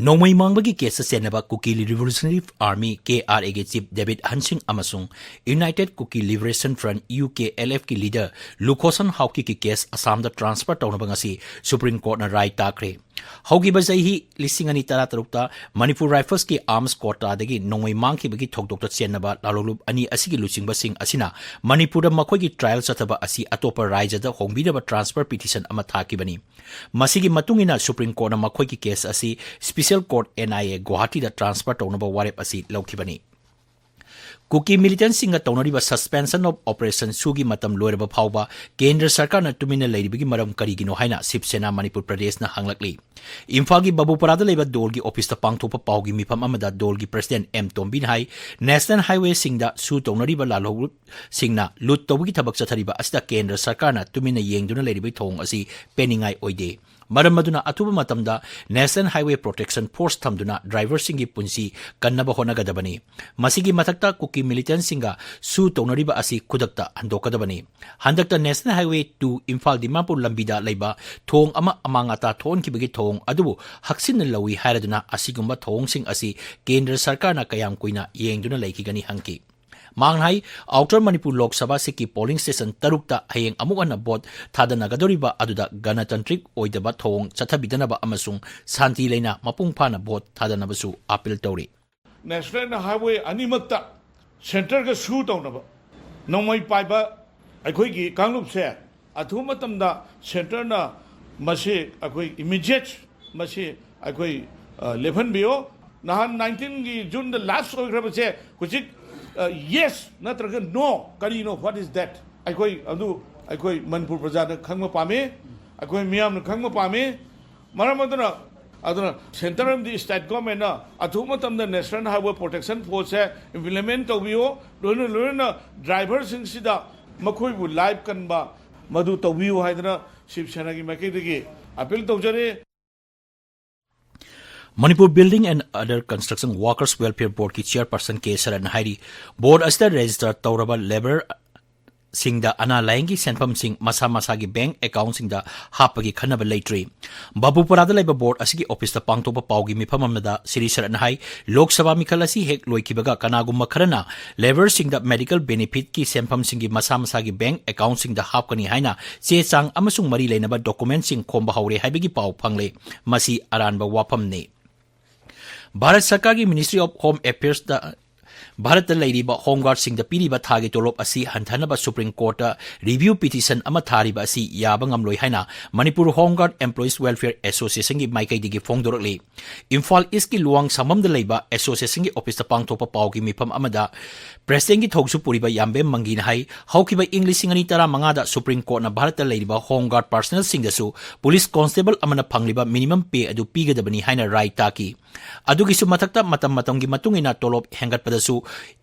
ꯅꯣꯡꯃꯩ ꯃꯥꯡꯕꯒꯤ ꯀꯦꯁꯇ ꯆꯦꯟꯅꯕ Kuki revolutionary army, K R ꯑꯦꯒꯤ ꯆꯤꯐ ꯗꯦꯕꯤꯠ ꯍꯟꯁꯤꯡ ꯑꯃꯁꯨꯡ united Kuki liberation front, U K L ꯑꯦꯐꯀꯤ ꯂꯤꯗꯔ ꯂꯨꯈꯣꯁꯟ ꯍꯥꯎꯀꯤꯠꯀꯤ ꯀꯦꯁ ꯑꯁꯥꯝꯗ ꯇ꯭ꯔꯥꯟꯁꯐꯔ ꯇꯧꯅꯕ ꯉꯁꯤ ꯁꯨꯄ꯭ꯔꯤꯝ ꯀꯣꯔꯠꯅ ꯔꯥꯏ ꯇꯥꯈ꯭ꯔꯦ꯫ ꯍꯧꯈꯤꯕ ꯆꯍꯤ ꯂꯤꯁꯤꯡ ꯑꯅꯤ ꯇꯔꯥꯇꯔꯨꯛꯇ ꯃꯅꯤꯄꯨꯔ ꯔꯥꯏꯐꯜꯁꯀꯤ ꯑꯥꯔꯝꯁ ꯀꯣꯇꯥꯗꯒꯤ ꯅꯣꯡꯃꯩ ꯃꯥꯡꯈꯤꯕꯒꯤ ꯊꯧꯗꯣꯛꯇ ꯆꯦꯟꯅꯕ ꯂꯥꯂꯣꯡꯂꯨꯞ ꯑꯅꯤ ꯑꯁꯤꯒꯤ ꯂꯨꯆꯤꯡꯕꯁꯤꯡ ꯑꯁꯤꯅ ꯃꯅꯤꯄꯨꯔꯗ ꯃꯈꯣꯏꯒꯤ ꯇ꯭ꯔꯥꯏꯌꯦꯜ ꯆꯠꯊꯕ ꯑꯁꯤ ꯑꯇꯣꯞꯄ ꯔꯥꯏꯖ꯭ꯌꯗ ꯍꯣꯡꯕꯤꯅꯕ ꯇ꯭ꯔꯥꯟꯁꯐꯔ ꯄꯤꯇꯤꯁꯟ ꯑꯃ ꯊꯥꯈꯤꯕꯅꯤ꯫ ꯃꯁꯤꯒꯤ ꯃꯇꯨꯡ ꯏꯟꯅ ꯁꯨꯄ꯭ꯔꯤꯝ ꯀꯣꯔꯠꯅ ꯃꯈꯣꯏꯒꯤ ꯀꯦꯁ ꯑꯁꯤ special court, N I A, ꯒꯨꯋꯥꯍꯥꯇꯤꯗ ꯇ꯭ꯔꯥꯟꯁꯐꯔ ꯇꯧꯅꯕ ꯋꯥꯔꯦꯞ ꯑꯁꯤ ꯂꯧꯈꯤꯕꯅꯤ꯫ ꯀꯨꯀꯤ ꯃꯤꯂꯤꯇꯦꯟꯠꯁꯤꯡꯒ ꯇꯧꯅꯔꯤꯕ ꯁꯁꯄꯦꯟꯁꯟ ꯑꯣꯐ ꯑꯣꯄꯔꯦꯁꯟ ꯁꯨꯒꯤ ꯃꯇꯝ ꯂꯣꯏꯔꯕ ꯐꯥꯎꯕ ꯀꯦꯟꯗ꯭ꯔ ꯁꯔꯀꯥꯔꯅ ꯇꯨꯃꯤꯟꯅ ꯂꯩꯔꯤꯕꯒꯤ ꯃꯔꯝ ꯀꯔꯤꯒꯤꯅꯣ ꯍꯥꯏꯅ ꯁꯤꯕ ꯁꯦꯅꯥ ꯃꯅꯤꯄꯨꯔ ꯄ꯭ꯔꯗꯦꯁꯅ ꯍꯪꯂꯛꯂꯤ꯫ ꯏꯝꯐꯥꯜꯒꯤ ꯕꯥꯕꯨꯄꯥꯔꯥꯗ ꯂꯩꯕ ꯗꯣꯜꯒꯤ ꯑꯣꯐꯤꯁꯇ ꯄꯥꯡꯊꯣꯛꯄ ꯄꯥꯎꯒꯤ ꯃꯤꯐꯝ ꯑꯃꯗ ꯗꯣꯜꯒꯤ ꯄ꯭ꯔꯁꯤꯗꯦꯟꯠ ꯑꯦꯝ ꯇꯣꯝꯕꯤꯅ ꯍꯥꯏ, ꯅꯦꯁꯅꯦꯜ ꯍꯥꯏꯋꯦꯁꯤꯡꯗ ꯁꯨ ꯇꯧꯅꯔꯤꯕ ꯂꯥꯜꯍꯧꯂꯨꯞꯁꯤꯡꯅ ꯂꯨꯠ ꯇꯧꯕꯒꯤ ꯊꯕꯛ ꯆꯠꯊꯔꯤꯕ ꯑꯁꯤꯗ ꯀꯦꯟꯗ꯭ꯔ ꯁꯔꯀꯥꯔꯅ ꯇꯨꯃꯤꯟꯅ ꯌꯦꯡꯗꯨꯅ ꯂꯩꯔꯤꯕꯒꯤ ꯊꯧꯑꯣꯡ ꯑꯁꯤ ꯄꯦꯟꯅꯤꯡꯉꯥꯏ ꯑꯣꯏꯗꯦ꯫ ꯃꯔꯝ ꯑꯗꯨꯅ ꯑꯊꯨꯕ ꯃꯇꯝꯗ ꯅꯦꯁꯅꯦꯜ ꯍꯥꯏꯋꯦ ꯄ꯭ꯔꯣꯇꯦꯛꯁꯟ ꯐꯣꯔꯁ ꯊꯝꯗꯨꯅ ꯗ꯭ꯔꯥꯏꯚꯔꯁꯤꯡꯒꯤ ꯄꯨꯟꯁꯤ ꯀꯟꯅꯕ ꯍꯣꯠꯅꯒꯗꯕꯅꯤ꯫ ꯃꯁꯤꯒꯤ ꯃꯊꯛꯇ ꯀꯨꯀꯤ ꯃꯤꯂꯤꯇꯦꯟꯠꯁꯤꯡꯒ ꯁꯨ ꯇꯧꯅꯔꯤꯕ ꯑꯁꯤ ꯈꯨꯗꯛꯇ ꯍꯟꯗꯣꯛꯀꯗꯕꯅꯤ꯫ ꯍꯟꯗꯛꯇ national highway two Imphal Dimapur ꯂꯝꯕꯤꯗ ꯂꯩꯕ ꯊꯣꯡ ꯑꯃ ꯑꯃꯥꯡ ꯑꯇꯥ ꯊꯣꯛꯍꯟꯈꯤꯕꯒꯤ ꯊꯧꯑꯣꯡ ꯑꯗꯨꯕꯨ ꯍꯛꯆꯤꯟꯅ ꯂꯧꯏ ꯍꯥꯏꯔꯗꯨꯅ ꯑꯁꯤꯒꯨꯝꯕ ꯊꯧꯑꯣꯡꯁꯤꯡ ꯑꯁꯤ ꯀꯦꯟꯗ꯭ꯔ ꯁꯔꯀꯥꯔꯅ ꯀꯌꯥꯝ ꯀꯨꯏꯅ ꯌꯦꯡꯗꯨꯅ ꯂꯩꯈꯤꯒꯅꯤ ꯍꯪꯈꯤ꯫ ꯃꯍꯥꯛꯅ ꯍꯥꯏ, outer Manipur Lok Sabha ꯁꯤꯠꯀꯤ polling station ꯇꯔꯨꯛꯇ ꯍꯌꯦꯡ ꯑꯃꯨꯛ ꯍꯟꯅ ꯚꯣꯠ ꯊꯥꯗꯅꯒꯗꯧꯔꯤꯕ ꯑꯗꯨꯗ ꯒꯅꯇꯟꯇ꯭ꯔꯤꯛ ꯑꯣꯏꯗꯕ ꯊꯧꯑꯣꯡ ꯆꯠꯊꯕꯤꯗꯅꯕ ꯑꯃꯁꯨꯡ ꯁꯥꯟꯇꯤ ꯂꯩꯅ ꯃꯄꯨꯡ ꯐꯥꯅ ꯚꯣꯠ ꯊꯥꯗꯅꯕꯁꯨ ꯑꯥꯄꯤꯜ ꯇꯧꯔꯤ꯫ ꯅꯦꯁꯅꯦꯜ ꯍꯥꯏꯋꯦ ꯑꯅꯤꯃꯛꯇ ꯁꯦꯟꯇꯔꯒ ꯁꯨ ꯇꯧꯅꯕ ꯅꯣꯡꯃꯩ ꯄꯥꯏꯕ ꯑꯩꯈꯣꯏꯒꯤ ꯀꯥꯡꯂꯨꯞꯁꯦ ꯑꯊꯨꯕ ꯃꯇꯝꯗ ꯁꯦꯟꯇꯔꯅ ꯃꯁꯤ ꯑꯩꯈꯣꯏ ꯏꯃꯤꯗꯤꯌꯦꯠ ꯃꯁꯤ ꯑꯩꯈꯣꯏ, ꯑ, ꯂꯦꯞꯍꯟꯕꯤꯌꯣ꯫ ꯅꯍꯥꯟ ꯅꯥꯏꯟꯇꯤꯟꯒꯤ ꯖꯨꯟꯗ ꯂꯥꯁ ꯑꯣꯏꯈ꯭ꯔꯕꯁꯦ ꯍꯧꯖꯤꯛ ꯌꯦꯁ ꯅꯠꯇ꯭ꯔꯒ ꯅꯣ, ꯀꯔꯤꯅꯣ, what is that? ꯑꯩꯈꯣꯏ ꯑꯗꯨ ꯑꯩꯈꯣꯏ ꯃꯅꯤꯄꯨꯔ ꯄ꯭ꯔꯖꯥꯅ ꯈꯪꯕ ꯄꯥꯝꯃꯤ, ꯑꯩꯈꯣꯏ ꯃꯤꯌꯥꯝꯅ ꯈꯪꯕ ꯄꯥꯝꯃꯤ꯫ ꯃꯔꯝ ꯑꯗꯨꯅ ꯑꯗꯨꯅ ꯁꯦꯟꯇꯔ ꯑꯃꯗꯤ ꯁ꯭ꯇꯦꯠ ꯒꯣꯔꯃꯦꯟꯅ ꯑꯊꯨꯕ ꯃꯇꯝꯗ ꯅꯦꯁꯅꯦꯜ ꯍꯥꯏꯋꯦ ꯄ꯭ꯔꯣꯇꯦꯛꯁꯟ ꯐꯣꯔꯁꯁꯦ ꯏꯝꯄ꯭ꯂꯤꯃꯦꯟ ꯇꯧꯕꯤꯌꯨ꯫ ꯂꯣꯏꯅ ꯂꯣꯏꯅꯅ ꯗ꯭ꯔꯥꯏꯚꯔꯁꯤꯡꯁꯤꯗ ꯃꯈꯣꯏꯕꯨ ꯂꯥꯏꯐ ꯀꯟꯕ ꯃꯗꯨ ꯇꯧꯕꯤꯌꯨ ꯍꯥꯏꯗꯅ ꯁꯤꯕ ꯁꯦꯅꯥꯒꯤ ꯃꯥꯏꯀꯩꯗꯒꯤ ꯑꯄꯤꯜ ꯇꯧꯖꯔꯤ꯫ Manipur Building and Other Construction Workers Welfare Boardꯀꯤ chairperson ꯀꯦ ꯁꯔꯠꯅ ꯍꯥꯏꯔꯤ, ꯕꯣꯔꯗ ꯑꯁꯤꯗ ꯔꯦꯖꯤꯁꯇꯔ ꯇꯧꯔꯕ ꯂꯦꯕꯔꯁꯤꯡꯗ ꯑꯅꯥ ꯂꯥꯌꯦꯡꯒꯤ ꯁꯦꯟꯐꯝꯁꯤꯡ ꯃꯁꯥ ꯃꯁꯥꯒꯤ ꯕꯦꯡꯛ ꯑꯦꯀꯥꯎꯟꯁꯤꯡꯗ ꯍꯥꯞꯄꯒꯤ ꯈꯟꯅꯕ ꯂꯩꯇ꯭ꯔꯤ꯫ ꯕꯥꯕꯨꯄꯥꯔꯥꯗ ꯂꯩꯕ ꯕꯣꯔꯗ ꯑꯁꯤꯒꯤ ꯑꯣꯐꯤꯁꯇ ꯄꯥꯡꯊꯣꯛꯄ ꯄꯥꯎꯒꯤ ꯃꯤꯐꯝ ꯑꯃꯗ ꯁ꯭ꯔꯤ ꯁꯔꯠꯅ ꯍꯥꯏ, ꯂꯣꯛ ꯁꯚꯥ ꯃꯤꯈꯜ ꯑꯁꯤ ꯍꯦꯛ ꯂꯣꯏꯈꯤꯕꯒ ꯀꯅꯥꯒꯨꯝꯕ ꯈꯔꯅ ꯂꯦꯕꯔꯁꯤꯡꯗ ꯃꯦꯗꯤꯀꯦꯜ ꯕꯦꯅꯤꯐꯤꯠꯀꯤ ꯁꯦꯟꯐꯝꯁꯤꯡꯒꯤ ꯃꯁꯥ ꯃꯁꯥꯒꯤ ꯕꯦꯡꯛ ꯑꯦꯀꯥꯎꯟꯁꯤꯡꯗ ꯍꯥꯞꯀꯅꯤ ꯍꯥꯏꯅ ꯆꯦ ꯆꯥꯡ ꯑꯃꯁꯨꯡ ꯃꯔꯤ ꯂꯩꯅꯕ ꯗꯣꯀꯨꯃꯦꯟꯠꯁꯤꯡ ꯈꯣꯝꯕ ꯍꯧꯔꯦ ꯍꯥꯏꯕꯒꯤ ꯄꯥꯎ ꯐꯪꯂꯦ꯫ ꯃꯁꯤ ꯑꯔꯥꯟꯕ ꯋꯥꯐꯝꯅꯤ꯫ ꯚꯥꯔꯠ ꯁꯔꯀꯥꯔꯒꯤ Ministry of Home Affairsꯇ ꯚꯥꯔꯠꯇ ꯂꯩꯔꯤꯕ ꯍꯣꯝ ꯒꯥꯔꯗꯁꯤꯡꯗ ꯄꯤꯔꯤꯕ ꯊꯥꯒꯤ ꯇꯣꯂꯣꯞ ꯑꯁꯤ ꯍꯟꯊꯅꯕ ꯁꯨꯄ꯭ꯔꯤꯝ ꯀꯣꯔꯠꯇ ꯔꯤꯚ꯭ꯌꯨ ꯄꯤꯇꯤꯁꯟ ꯑꯃ ꯊꯥꯔꯤꯕ ꯑꯁꯤ ꯌꯥꯕ ꯉꯝꯂꯣꯏ ꯍꯥꯏꯅ ꯃꯅꯤꯄꯨꯔ ꯍꯣꯝ ꯒꯥꯔꯗ ꯑꯦꯝꯄ꯭ꯂꯣꯌꯤꯁ ꯋꯦꯜꯐꯤꯌꯔ ꯑꯦꯁꯣꯁꯤꯌꯦꯁꯟꯒꯤ ꯃꯥꯏꯀꯩꯗꯒꯤ ꯐꯣꯡꯗꯣꯔꯛꯂꯤ꯫ ꯏꯝꯐꯥꯜ ꯏꯁꯀꯤ ꯂꯨꯋꯥꯡ ꯁꯝꯕꯝꯗ ꯂꯩꯕ ꯑꯦꯁꯣꯁꯤꯌꯦꯁꯟꯒꯤ ꯑꯣꯐꯤꯁꯇ ꯄꯥꯡꯊꯣꯛꯄ ꯄꯥꯎꯒꯤ ꯃꯤꯐꯝ ꯑꯃꯗ ꯄ꯭ꯔꯦꯁꯤꯗꯦꯟꯒꯤ ꯊꯧꯁꯨ ꯄꯨꯔꯤꯕ ꯌꯥꯝꯕꯦꯝ ꯃꯪꯒꯤꯅ ꯍꯥꯏ, ꯍꯧꯈꯤꯕ ꯏꯪ ꯂꯤꯁꯤꯡ ꯑꯅꯤ ꯇꯔꯥꯃꯉꯥꯗ ꯁꯨꯄ꯭ꯔꯤꯝ ꯀꯣꯔꯠꯅ ꯚꯥꯔꯠꯇ ꯂꯩꯔꯤꯕ ꯍꯣꯝ ꯒꯥꯔꯗ ꯄꯥꯔꯁꯅꯦꯜꯁꯤꯡꯗꯁꯨ ꯄꯨꯂꯤꯁ ꯀꯣꯟꯁꯇꯦꯕꯜ ꯑꯃꯅ ꯐꯪꯂꯤꯕ ꯃꯤꯅꯤꯃꯝ ꯄꯦ ꯑꯗꯨ ꯄꯤꯒꯗꯕꯅꯤ ꯍꯥꯏꯅ ꯔꯥꯏ ꯇꯥꯈꯤ꯫ ꯑꯗꯨꯒꯤꯁꯨ ꯃꯊꯛꯇ ꯃꯇꯝ ꯃꯇꯝꯒꯤ ꯃꯇꯨꯡ ꯏꯟꯅ ꯇꯣꯂꯣꯞ ꯍꯦꯟꯒꯠꯄꯗꯁꯨ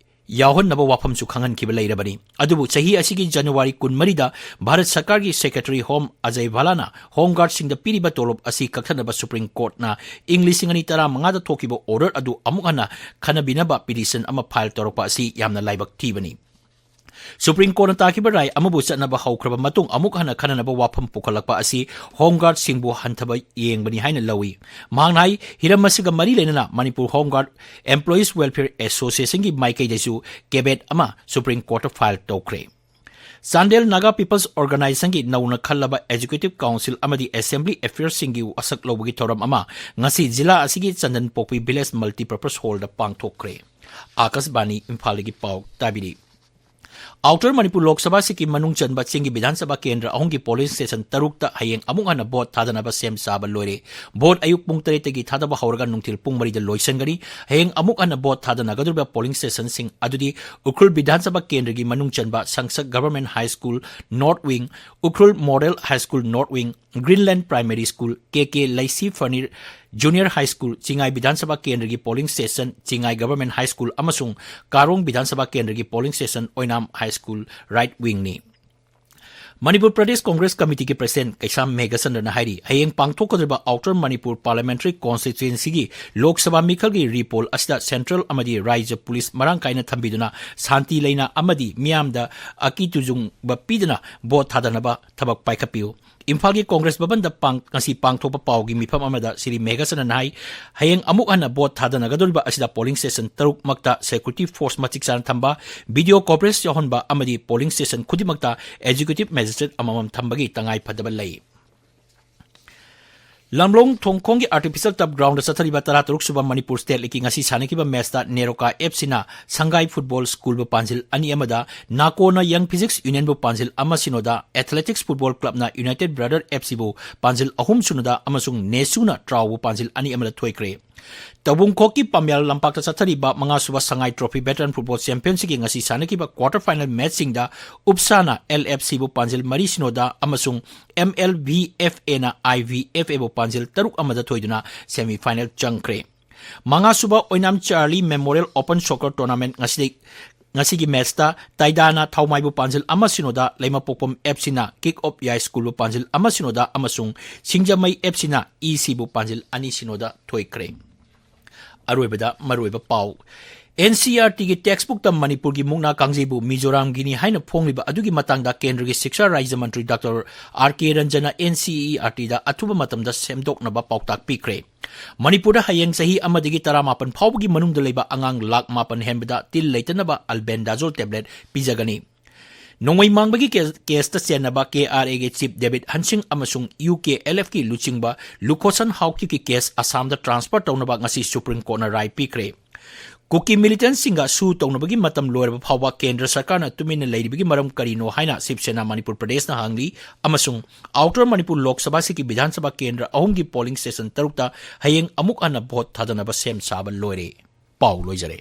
ꯌꯥꯎꯍꯟꯅꯕ ꯋꯥꯐꯝꯁꯨ ꯈꯪꯍꯟꯈꯤꯕ ꯂꯩꯔꯕꯅꯤ꯫ ꯑꯗꯨꯕꯨ ꯆꯍꯤ ꯑꯁꯤꯒꯤ ꯖꯅꯋꯥꯔꯤ ꯀꯨꯟꯃꯔꯤꯗ ꯚꯥꯔꯠ ꯁꯔꯀꯥꯔꯒꯤ ꯁꯦꯀ꯭ꯔꯦꯇꯔꯤ ꯍꯣꯝ ꯑꯖꯌ ꯚꯥꯂꯥꯅ ꯍꯣꯝ ꯒꯥꯔꯗꯁꯤꯡꯗ ꯄꯤꯔꯤꯕ ꯇꯣꯂꯣꯞ ꯑꯁꯤ ꯀꯛꯊꯠꯅꯕ ꯁꯨꯄ꯭ꯔꯤꯝ ꯀꯣꯔꯠꯅ ꯏꯪ ꯂꯤꯁꯤꯡ ꯑꯅꯤ ꯇꯔꯥꯃꯉꯥꯗ ꯊꯣꯛꯈꯤꯕ ꯑꯣꯔꯗꯔ ꯑꯗꯨ ꯑꯃꯨꯛ ꯍꯟꯅ ꯈꯟꯅꯕꯤꯅꯕ ꯄꯤꯇꯤꯁꯟ ꯑꯃ ꯐꯥꯏꯜ ꯇꯧꯔꯛꯄ ꯑꯁꯤ ꯌꯥꯝꯅ ꯂꯥꯏꯕꯛ ꯊꯤꯕꯅꯤ꯫ ꯁꯨꯄ꯭ꯔꯤꯝ ꯀꯣꯔꯠꯅ ꯇꯥꯈꯤꯕ ꯔꯥꯏ ꯑꯃꯕꯨ ꯆꯠꯅꯕ ꯍꯧꯈ꯭ꯔꯕ ꯃꯇꯨꯡ ꯑꯃꯨꯛ ꯍꯟꯅ ꯈꯟꯅꯅꯕ ꯋꯥꯐꯝ ꯄꯨꯈꯠꯂꯛꯄ ꯑꯁꯤ ꯍꯣꯝ ꯒꯥꯔꯗꯁꯤꯡꯕꯨ ꯍꯟꯊꯕ ꯌꯦꯡꯕꯅꯤ ꯍꯥꯏꯅ ꯂꯧꯏ꯫ ꯃꯍꯥꯛꯅ ꯍꯥꯏ, ꯍꯤꯔꯝ ꯑꯁꯤꯒ ꯃꯔꯤ ꯂꯩꯅꯅ ꯃꯅꯤꯄꯨꯔ ꯍꯣꯝ ꯒꯥꯔꯗ ꯑꯦꯝꯄ꯭ꯂꯣꯌꯤꯁ ꯋꯦꯜꯐꯤꯌꯔ ꯑꯦꯁꯣꯁꯤꯌꯦꯁꯟꯒꯤ ꯃꯥꯏꯀꯩꯗꯁꯨ ꯀꯦꯕꯦꯠ ꯑꯃ ꯁꯨꯄ꯭ꯔꯤꯝ ꯀꯣꯔꯠꯇ ꯐꯥꯏꯜ ꯇꯧꯈ꯭ꯔꯦ꯫ ꯆꯥꯟꯗꯦꯜ ꯅꯥꯒꯥ ꯄꯤꯄꯜꯁ ꯑꯣꯔꯒꯅꯥꯏꯖꯦꯁꯟꯒꯤ ꯅꯧꯅ ꯈꯜꯂꯕ ꯑꯦꯛꯖꯤꯀ꯭ꯌꯨꯇꯤꯚ ꯀꯥꯎꯟꯁꯤꯜ ꯑꯃꯗꯤ ꯑꯦꯁꯦꯝꯕ꯭ꯂꯤ ꯑꯦꯐꯤꯌꯔꯁꯤꯡꯒꯤ ꯋꯥꯁꯛ ꯂꯧꯕꯒꯤ ꯊꯧꯔꯝ ꯑꯃ ꯉꯁꯤ ꯖꯤꯂꯥ ꯑꯁꯤꯒꯤ ꯆꯟꯗꯟ ꯄꯣꯛꯄꯤ ꯚꯤꯂꯦꯖ ꯃꯜꯇꯤꯄꯔꯄꯁ ꯍꯣꯜꯗ ꯄꯥꯡꯊꯣꯛꯈ꯭ꯔꯦ꯫ ꯑꯥꯀꯥꯁꯕꯥꯅꯤ ꯏꯝꯐꯥꯜꯗꯒꯤ ꯄꯥꯎ ꯇꯥꯕꯤꯔꯤ꯫ ꯑꯥꯎꯇꯔ ꯃꯅꯤꯄꯨꯔ ꯂꯣꯛ ꯁꯚꯥ ꯁꯤꯠꯀꯤ ꯃꯅꯨꯡ ꯆꯟꯕ ꯆꯤꯡꯒꯤ ꯕꯤꯙꯥꯟ ꯁꯚꯥ ꯀꯦꯟꯗ꯭ꯔ ꯑꯍꯨꯝꯒꯤ ꯄꯣꯂꯤꯡ ꯁ꯭ꯇꯦꯁꯟ ꯇꯔꯨꯛꯇ ꯍꯌꯦꯡ ꯑꯃꯨꯛ ꯍꯟꯅ ꯚꯣꯠ ꯊꯥꯗꯅꯕ ꯁꯦꯝ ꯁꯥꯕ ꯂꯣꯏꯔꯦ꯫ ꯚꯣꯠ ꯑꯌꯨꯛ ꯄꯨꯡ ꯇꯔꯦꯠꯇꯒꯤ ꯊꯥꯗꯕ ꯍꯧꯔꯒ ꯅꯨꯡꯊꯤꯜ ꯄꯨꯡ ꯃꯔꯤꯗ ꯂꯣꯏꯁꯤꯟꯒꯅꯤ꯫ ꯍꯌꯦꯡ ꯑꯃꯨꯛ ꯍꯟꯅ ꯚꯣꯠ ꯊꯥꯗꯅꯒꯗꯧꯔꯤꯕ ꯄꯣꯂꯤꯡ ꯁ꯭ꯇꯦꯁꯟꯁꯤꯡ ꯑꯗꯨꯗꯤ ꯎꯈ꯭ꯔꯨꯜ ꯕꯤꯙꯥꯟ ꯁꯚꯥ ꯀꯦꯟꯗ꯭ꯔꯒꯤ ꯃꯅꯨꯡ ꯆꯟꯕ ꯁꯪꯁꯗ government high school north wing, Ukhrul model high school north wing, Greenland primary school, K K Leishi Phanir junior high school, Chingai Vidhan Sabha ꯀꯦꯟꯗ꯭ꯔꯒꯤ polling station, Chingai government high school ꯑꯃꯁꯨꯡ ꯀꯥꯔꯣꯡ ꯕꯤꯙꯥꯟ ꯁꯚꯥ ꯀꯦꯟꯗ꯭ꯔꯒꯤ polling station, Oinam high school right ꯋꯤꯡꯅꯤ꯫ ꯃꯅꯤꯄꯨꯔ ꯄ꯭ꯔꯗꯦꯁ ꯀꯣꯡꯒ꯭ꯔꯦꯁ ꯀꯃꯤꯇꯤꯒꯤ ꯄ꯭ꯔꯁꯤꯗꯦꯟꯠ ꯀꯩꯁꯥꯝ ꯃꯦꯘꯆꯟꯗ꯭ꯔꯅ ꯍꯥꯏꯔꯤ, ꯍꯌꯦꯡ ꯄꯥꯡꯊꯣꯛꯀꯗꯧꯔꯤꯕ ꯑꯥꯎꯇꯔ ꯃꯅꯤꯄꯨꯔ ꯄꯥꯔꯂꯤꯌꯥꯃꯦꯟꯇꯔꯤ ꯀꯣꯟꯁꯇꯤꯇ꯭ꯌꯨꯑꯦꯟꯁꯤꯒꯤ ꯂꯣꯛ ꯁꯚꯥ ꯃꯤꯈꯜꯒꯤ ꯔꯤꯄꯣꯜ ꯑꯁꯤꯗ ꯁꯦꯟꯇ꯭ꯔꯦꯜ ꯑꯃꯗꯤ ꯔꯥꯖ꯭ꯌ ꯄꯨꯂꯤꯁ ꯃꯔꯥꯡ ꯀꯥꯏꯅ ꯊꯝꯕꯤꯗꯨꯅ ꯁꯥꯟꯇꯤ ꯂꯩꯅ ꯑꯃꯗꯤ ꯃꯤꯌꯥꯝꯗ ꯑꯀꯤ ꯇꯨꯖꯨꯡꯕ ꯄꯤꯗꯅ ꯚꯣꯠ ꯊꯥꯗꯅꯕ ꯊꯕꯛ ꯄꯥꯏꯈꯠꯄꯤꯌꯨ꯫ ꯏꯝꯐꯥꯜꯒꯤ ꯀꯣꯡꯒ꯭ꯔꯦꯁ ꯚꯕꯟꯗ ꯄꯥꯡ-, ꯉꯁꯤ ꯄꯥꯡꯊꯣꯛꯄ ꯄꯥꯎꯒꯤ ꯃꯤꯐꯝ ꯑꯃꯗ ꯁ꯭ꯔꯤ ꯃꯦꯘꯆꯟꯗ꯭ꯔꯅ ꯍꯥꯏ, ꯍꯌꯦꯡ ꯑꯃꯨꯛ ꯍꯟꯅ ꯚꯣꯠ ꯊꯥꯗꯅꯒꯗꯧꯔꯤꯕ ꯑꯁꯤꯗ ꯄꯣꯂꯤꯡ ꯁ꯭ꯇꯦꯁꯟ ꯇꯔꯨꯛꯃꯛꯇ ꯁꯦꯀ꯭ꯌꯨꯔꯤꯇꯤ ꯐꯣꯔꯁ ꯃꯇꯤꯛ ꯆꯥꯅ ꯊꯝꯕ, ꯚꯤꯗꯤꯑꯣ ꯀꯣꯚꯔꯦꯖ ꯌꯥꯎꯍꯟꯕ ꯑꯃꯗꯤ ꯄꯣꯂꯤꯡ ꯁ꯭ꯇꯦꯁꯟ ꯈꯨꯗꯤꯡꯃꯛꯇ ꯑꯦꯛꯖꯤꯀ꯭ꯌꯨꯇꯤꯚ ꯃꯦꯖꯤꯁꯇ꯭ꯔꯦꯠ ꯑꯃꯃꯝ ꯊꯝꯕꯒꯤ ꯇꯉꯥꯏ ꯐꯗꯕ ꯂꯩ꯫ ꯂꯝꯂꯣꯡ ꯊꯣꯡꯈꯣꯡꯒꯤ ꯑꯥꯔꯇꯤꯐꯤꯁꯤꯌꯦꯜ ꯇꯔꯐ ꯒ꯭ꯔꯥꯎꯟꯗ ꯆꯠꯊꯔꯤꯕ ꯇꯔꯥꯇꯔꯨꯛ ꯁꯨꯕ ꯃꯅꯤꯄꯨꯔ ꯁ꯭ꯇꯦꯠ ꯂꯤꯒꯀꯤ ꯉꯁꯤ ꯁꯥꯟꯅꯈꯤꯕ ꯃꯦꯆꯇ ꯅꯦꯔꯣꯀꯥ ꯑꯦꯐ ꯁꯤꯅ ꯁꯪꯒꯥꯏ ꯐꯨꯠꯕꯣꯜ ꯁ꯭ꯀꯨꯜꯕꯨ ꯄꯥꯟꯖꯤꯜ ꯑꯅꯤ ꯑꯃꯗ, ꯅꯥꯀꯣꯅ ꯌꯪ ꯐꯤꯖꯤꯛꯁ ꯌꯨꯅꯤꯌꯟꯕꯨ ꯄꯥꯟꯖꯤꯜ ꯑꯃ ꯁꯤꯅꯣꯗ, ꯑꯦꯊꯂꯦꯇꯤꯛꯁ ꯐꯨꯠꯕꯣꯜ ꯀ꯭ꯂꯕꯅ ꯌꯨꯅꯥꯏꯇꯦꯗ ꯕ꯭ꯔꯗꯔ ꯑꯦꯐ ꯁꯤꯕꯨ ꯄꯥꯟꯖꯤꯜ ꯑꯍꯨꯝ ꯁꯤꯅꯣꯗ ꯑꯃꯁꯨꯡ ꯅꯦꯁꯨꯅ ꯇ꯭ꯔꯥꯎꯕꯨ ꯄꯥꯟꯖꯤꯜ ꯑꯅꯤ ꯑꯃꯗ ꯊꯣꯏꯈ꯭ꯔꯦ꯫ ꯇꯧꯕꯨꯡꯈꯣꯛꯀꯤ ꯄꯥꯃꯦꯜ ꯂꯝꯄꯥꯛꯇ ꯆꯠꯊꯔꯤꯕ ꯃꯉꯥꯁꯨꯕ ꯁꯉꯥꯏ ꯇ꯭ꯔꯣꯐꯤ ꯚꯦꯇꯔꯟ ꯐꯨꯠꯕꯣꯜ ꯆꯦꯝꯄꯤꯌꯟꯁꯤꯞꯀꯤ ꯉꯁꯤ ꯁꯥꯟꯅꯈꯤꯕ ꯀ꯭ꯋꯥꯔꯇꯔ ꯐꯥꯏꯅꯦꯜ ꯃꯦꯆꯁꯤꯡꯗ ꯎꯞꯁꯥꯅ ꯑꯦꯜ ꯑꯦꯐ ꯁꯤꯕꯨ ꯄꯥꯟꯖꯤꯜ ꯃꯔꯤ ꯁꯤꯅꯣꯗ ꯑꯃꯁꯨꯡ ꯑꯦꯝ ꯑꯦꯜ ꯚꯤ ꯑꯦꯐ ꯑꯦꯅ ꯑꯥꯏ ꯚꯤ ꯑꯦꯐ ꯑꯦꯕꯨ ꯄꯥꯟꯖꯤꯜ ꯇꯔꯨꯛ ꯑꯃꯗ ꯊꯣꯏꯗꯨꯅ ꯁꯦꯃꯤ ꯐꯥꯏꯅꯦꯜ ꯆꯪꯈ꯭ꯔꯦ꯫ ꯃꯉꯥꯁꯨꯕ ꯑꯣꯏꯅꯥꯝ Charlie memorial open soccer tournament ꯉꯁꯤꯗꯒꯤ ꯉꯁꯤꯒꯤ ꯃꯦꯆꯇ ꯇꯥꯏꯗꯥꯅ ꯊꯥꯎꯃꯥꯏꯕꯨ ꯄꯥꯟꯖꯤꯜ ꯑꯃ ꯁꯤꯅꯣꯗ, ꯂꯩꯃꯄꯣꯛꯄꯝ ꯑꯦꯐ ꯁꯤꯅ ꯀꯤꯛ ꯑꯣꯐ ꯌꯥꯏ ꯁ꯭ꯀꯨꯜꯕꯨ ꯄꯥꯟꯖꯤꯜ ꯑꯃ ꯁꯤꯅꯣꯗ ꯑꯃꯁꯨꯡ ꯁꯤꯡꯖꯃꯩ ꯑꯦꯐ ꯁꯤꯅ ꯏ ꯁꯤꯕꯨ ꯄꯥꯟꯖꯤꯜ ꯑꯅꯤ ꯁꯤꯅꯣꯗ ꯊꯣꯏꯈ꯭ꯔꯦ꯫ ꯑꯔꯣꯏꯕꯗ ꯃꯔꯨꯑꯣꯏꯕ ꯄꯥꯎ꯫ ꯑꯦꯟ ꯁꯤ ꯏ ꯑꯥꯔ ꯇꯤꯒꯤ ꯇꯦꯛꯁꯕꯨꯛꯇ ꯃꯅꯤꯄꯨꯔꯒꯤ ꯃꯨꯛꯅꯥ ꯀꯥꯡꯖꯩꯕꯨ ꯃꯤꯖꯣꯔꯥꯝꯒꯤꯅꯤ ꯍꯥꯏꯅ ꯐꯣꯡꯂꯤꯕ ꯑꯗꯨꯒꯤ ꯃꯇꯥꯡꯗ ꯀꯦꯟꯗ꯭ꯔꯒꯤ ꯁꯤꯛꯁꯥ ꯔꯥꯖ꯭ꯌ ꯃꯟꯇ꯭ꯔꯤ ꯗꯥꯛꯇꯔ ꯑꯥꯔ ꯀꯦ ꯔꯟꯖꯟꯅ ꯑꯦꯟ ꯁꯤ ꯏ ꯑꯥꯔ ꯇꯤꯗ ꯑꯊꯨꯕ ꯃꯇꯝꯗ ꯁꯦꯝꯗꯣꯛꯅꯕ ꯄꯥꯎꯇꯥꯛ ꯄꯤꯈ꯭ꯔꯦ꯫ ꯃꯅꯤꯄꯨꯔꯗ ꯍꯌꯦꯡ ꯆꯍꯤ ꯑꯃꯗꯒꯤ ꯇꯔꯥꯃꯥꯄꯟ ꯐꯥꯎꯕꯒꯤ ꯃꯅꯨꯡꯗ ꯂꯩꯕ ꯑꯉꯥꯡ ꯂꯥꯈ ꯃꯥꯄꯟ ꯍꯦꯟꯕꯗ ꯇꯤꯜ ꯂꯩꯇꯅꯕ ꯑꯜꯕꯦꯟꯗꯥꯖꯣꯜ ꯇꯦꯕ꯭ꯂꯦꯠ ꯄꯤꯖꯒꯅꯤ꯫ ꯅꯣꯡꯃꯩ ꯃꯥꯡꯕꯒꯤ ꯀꯦ-, ꯀꯦꯁꯇ ꯆꯦꯟꯅꯕ ꯀꯦ ꯑꯥꯔ ꯑꯦꯒꯤ ꯆꯤꯐ ꯗꯦꯕꯤꯠ ꯍꯟꯁꯤꯡ ꯑꯃꯁꯨꯡ ꯌꯨ ꯀꯦ ꯑꯦꯜ ꯑꯦꯐꯀꯤ ꯂꯨꯆꯤꯡꯕ ꯂꯨꯈꯣꯁꯟ ꯍꯥꯎꯀꯤꯞꯀꯤ ꯀꯦꯁ ꯑꯁꯥꯝꯗ ꯇ꯭ꯔꯥꯟꯁꯐꯔ ꯇꯧꯅꯕ ꯉꯁꯤ ꯁꯨꯄ꯭ꯔꯤꯝ ꯀꯣꯔꯠꯅ ꯔꯥꯏ ꯄꯤꯈ꯭ꯔꯦ꯫ ꯀꯨꯀꯤ ꯃꯤꯂꯤꯇꯦꯟꯠꯁꯤꯡꯒ ꯁꯨ ꯇꯧꯅꯕꯒꯤ ꯃꯇꯝ ꯂꯣꯏꯔꯕ ꯐꯥꯎꯕ ꯀꯦꯟꯗ꯭ꯔ ꯁꯔꯀꯥꯔꯅ ꯇꯨꯃꯤꯟꯅ ꯂꯩꯔꯤꯕꯒꯤ ꯃꯔꯝ ꯀꯔꯤꯅꯣ ꯍꯥꯏꯅ ꯁꯤꯕ ꯁꯦꯅꯥ ꯃꯅꯤꯄꯨꯔ ꯄ꯭ꯔꯗꯦꯁꯅ ꯍꯪꯂꯤ, ꯑꯃꯁꯨꯡ ꯑꯥꯎꯇꯔ ꯃꯅꯤꯄꯨꯔ ꯂꯣꯛ ꯁꯚꯥ ꯁꯤꯠꯀꯤ ꯕꯤꯙꯥꯟ ꯁꯚꯥ ꯀꯦꯟꯗ꯭ꯔ ꯑꯍꯨꯝꯒꯤ ꯄꯣꯂꯤꯡ ꯁ꯭ꯇꯦꯁꯟ ꯇꯔꯨꯛꯇ ꯍꯌꯦꯡ ꯑꯃꯨꯛ ꯍꯟꯅ ꯚꯣꯠ ꯊꯥꯗꯅꯕ ꯁꯦꯝ ꯁꯥꯕ ꯂꯣꯏꯔꯦ꯫ ꯄꯥꯎ ꯂꯣꯏꯖꯔꯦ꯫